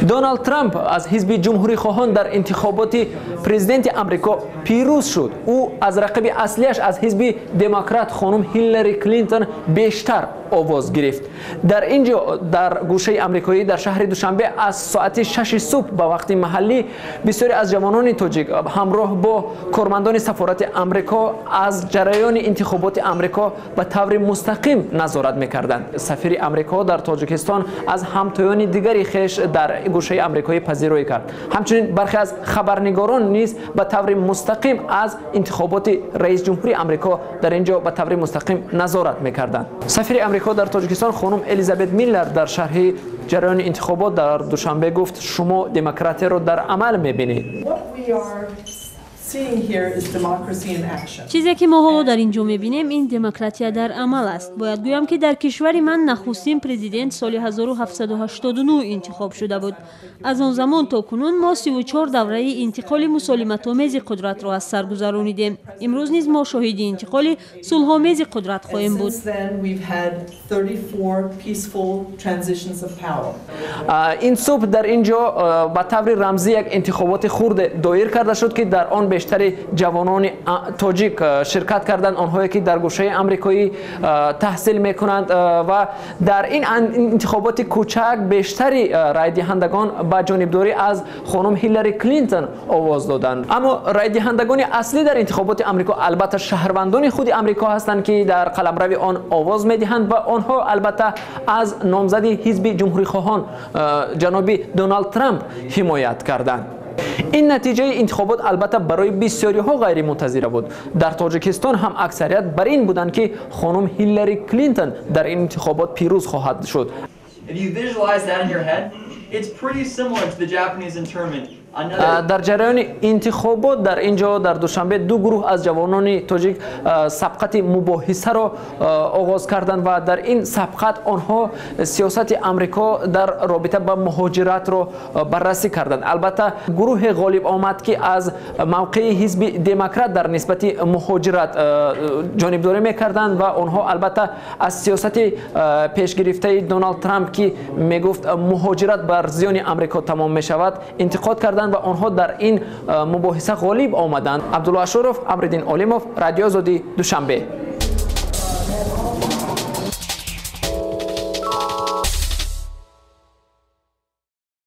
Доналд Трамп аз ҳизби ҷумҳурихоҳон дар интихоботи президенти Амрико пирӯз шуд. Ӯ аз рақиби аслиаш аз ҳизби Демократ, хонум Ҳиллари Клинтон, бештар овоз гирифт. Дар ин ҷо, дар гӯшаи амрикоӣ, дар шаҳри Душанбе, аз соати 6-и субҳ ба вақти маҳаллӣ бисёре аз ҷавонони тоҷик ҳамроҳ бо кормандони сафорати Амрико аз ҷараёни интихоботи Амрико ба таври мустақим назорат мекарданд. Сафири Амрико дар Тоҷикистон аз ҳамтоёни дигари хеш дар гӯшаи амрикоӣ пазироӣ кард. Ҳамчунин бархе аз хабарнигорон низ ба таври мустақим аз интихоботи раисҷумҳури Амрико дар ин ҷо ба таври мустақим назорат мекарданд. Сафири Амрико дар Тоҷикистон, хонум Элизабет Миллер, дар шарҳи ҷараёни интихобот дар Душанбе гуфт: «Шумо демократияро дар амал мебинед». Чизе ки мо ҳоло дар ин ҷо мебинем, ин демократия дар амал аст. Бояд гӯям, ки дар кишвари ман нахустин президент соли 1789 интихоб шуда буд. Аз он замон то кунун мо 34 давраи интиқоли мусолиматомези қудратро аз сар гузаронидем. Имрӯз низ мо шоҳиди интиқоли сулҳомези қудрат хоҳем буд. Ин субҳ дар ин ҷо ба таври рамзӣ як интихоботи хурде доир карда шуд, ки дар он бештари ҷавонони тоҷик ширкат карданд, онҳое ки дар гӯшаи амрикоӣ таҳсил мекунанд. Ва дар ин интихоботи кӯчак бештари райдиҳандагон ба ҷонибдорӣ аз хонум Ҳиллари Клинтон овоз доданд. Аммо райдиҳандагони аслӣ дар интихоботи Амрико албатта шаҳрвандони худи Амрико ҳастанд, ки дар қаламрави он овоз медиҳанд, ва онҳо албатта аз номзади ҳизби ҷумҳурихоҳон, ҷаноби Доналд Трамп, ҳимоят карданд. Ин натиҷаи интихобот албатта барои бисёриҳо ғайримунтазира буд. Дар Тоҷикистон ҳам аксарият бар ин буданд, ки хонум Ҳиллари Клинтон дар ин интихобот пирӯз хоҳад шуд. Дар ҷараёни интихобот дар ин ҷо, дар Душанбе, ду гурӯҳ аз ҷавонони тоҷик сабқати мубоҳисаро оғоз карданд ва дар ин сабқат онҳо сиёсати Амрико дар робита ба муҳоҷиратро баррасӣ карданд. Албатта, гурӯҳе ғолиб омад, ки аз мавқеи ҳизби Демократ дар нисбати муҳоҷират ҷонибдорӣ мекарданд, ва онҳо албатта аз сиёсати пешгирифтаи Доналд Трамп, ки мегуфт муҳоҷират бар зиёни Амрико тамом мешавад, интиқод карданд ва онҳо дар ин мубоҳиса ғолиб омаданд. Абдулло Ашуров, Амриддин Олимов, Радиои Озодӣ, Душанбе.